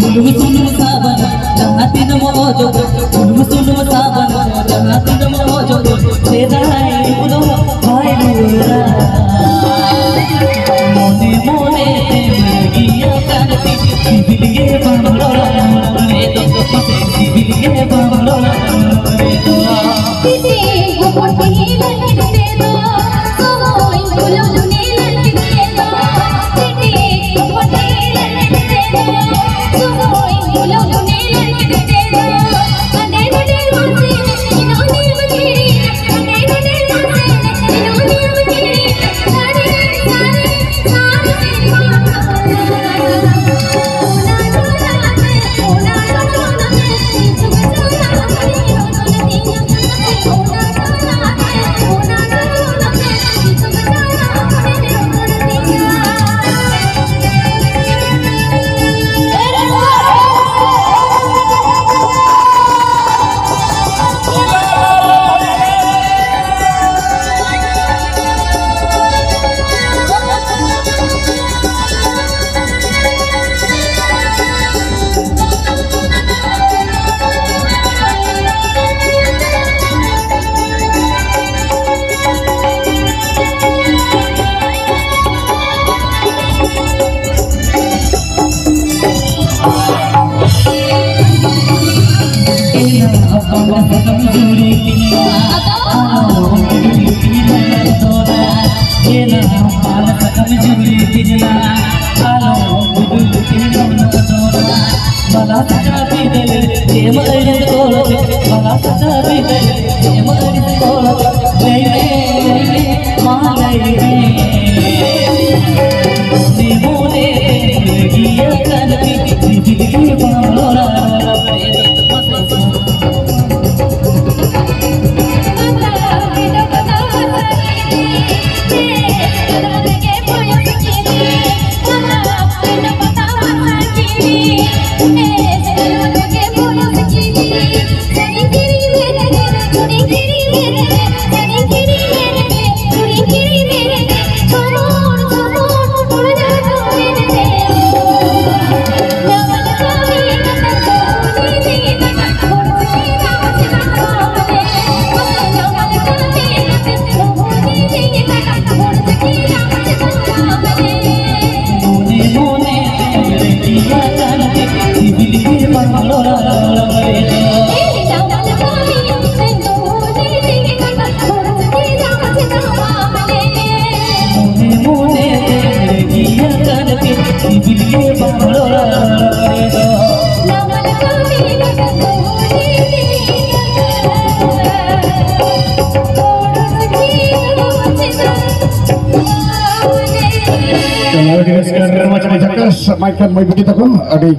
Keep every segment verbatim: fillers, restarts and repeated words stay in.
ᱵᱩᱞᱩᱝ ᱥᱩᱱᱩᱢ ᱥᱟᱵᱟᱱ ᱡᱟᱦᱟᱸ ᱛᱤᱱᱟᱹᱜ ᱮᱢ ᱚᱡᱚᱜ, ᱵᱩᱞᱩᱝ ᱥᱩᱱᱩᱢ ᱥᱟᱵᱟᱱ ᱡᱟᱦᱟᱸ ᱛᱤᱱᱟᱹᱜ ᱮᱢ ᱚᱡᱚᱜ, ᱥᱮᱫᱟᱭ ᱨᱩᱯ ᱫᱚ ᱵᱟᱭ ᱨᱩᱣᱟᱹᱲᱟ᱾ ᱢᱚᱱᱮ ᱢᱚᱱᱮ ᱛᱮᱢ ᱞᱟᱹᱜᱤᱭᱟ ᱠᱟᱱ ᱛᱤᱧ, ᱥᱤᱵᱤᱞ ᱜᱮ ᱵᱟᱢ ᱨᱚᱲᱟ ᱢᱚᱱᱮ ᱫᱚ, ᱥᱤᱵᱤᱞ ᱜᱮ ᱵᱟᱢ ᱨᱚᱲᱟ ᱢᱚᱱᱮ ᱫᱚ᱾ ᱵᱤᱴᱤ ᱦᱚᱯᱚᱱ ᱛᱮ ᱞᱟᱹᱜᱤᱫ ᱛᱮᱫᱚ, ᱥᱚᱢᱚᱭ ᱵᱩᱞᱩᱝ ᱞᱟᱹᱜᱤᱫ ᱛᱮᱫᱚ, ᱵᱤᱴᱤ ᱦᱚᱯᱚᱱ ᱛᱮ ᱞᱟᱹᱜᱤᱫ ᱛᱮᱫᱚ, ᱥᱚᱢᱚᱭ ᱵᱩᱞᱩᱝ ᱞᱟᱹᱜᱤᱫ ᱛᱮᱫᱚ, ᱦᱟᱸᱰᱮ ᱱᱚᱰᱮ ᱢᱟᱥᱮ ᱤᱱᱟᱹ ᱱᱤᱭᱟᱹ ᱵᱟᱹᱜᱤ, ᱦᱟᱸᱰᱮ ᱱᱚᱰᱮ ᱢᱟᱥᱮ ᱤᱱᱟᱹ ᱱᱤᱭᱟᱹ ᱵᱟᱹᱜᱤ, ᱥᱟᱨᱮ ᱥᱟᱨᱮ ᱥᱟᱨᱮ ᱥᱮᱨᱢᱟ ᱚᱱᱟ ᱡᱚᱲᱟ ᱛᱮ, ᱚᱱᱟ ᱡᱚᱲᱟ ᱛᱮ, ᱤᱧ ᱪᱩᱠ ᱪᱟᱞᱟᱜ ᱟᱹᱰᱤ ᱨᱚᱛᱱ ᱛᱤᱧᱟ, ᱚᱱᱟ ᱡᱚᱲᱟ ᱟᱹᱰᱤ ᱨᱟᱹᱥᱠᱟᱹ, ᱟᱹᱰᱤ ᱨᱚᱢᱚᱡᱽ, ᱟᱹᱰᱤ ᱡᱷᱟᱠᱟᱥ, ᱢᱟᱹᱭ ᱠᱷᱟᱱ ᱢᱟᱹᱭ ᱵᱤᱴᱤ ᱛᱟᱠᱚ ᱟᱹᱰᱤ,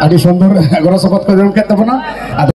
ᱟᱹᱰᱤ ᱥᱩᱱᱫᱚᱨ ᱜᱚᱲᱚ ᱥᱚᱯᱚᱦᱚᱫ ᱠᱚ ᱮᱢ ᱠᱮᱫ ᱛᱟᱵᱚᱱᱟ᱾ ᱟᱫᱚ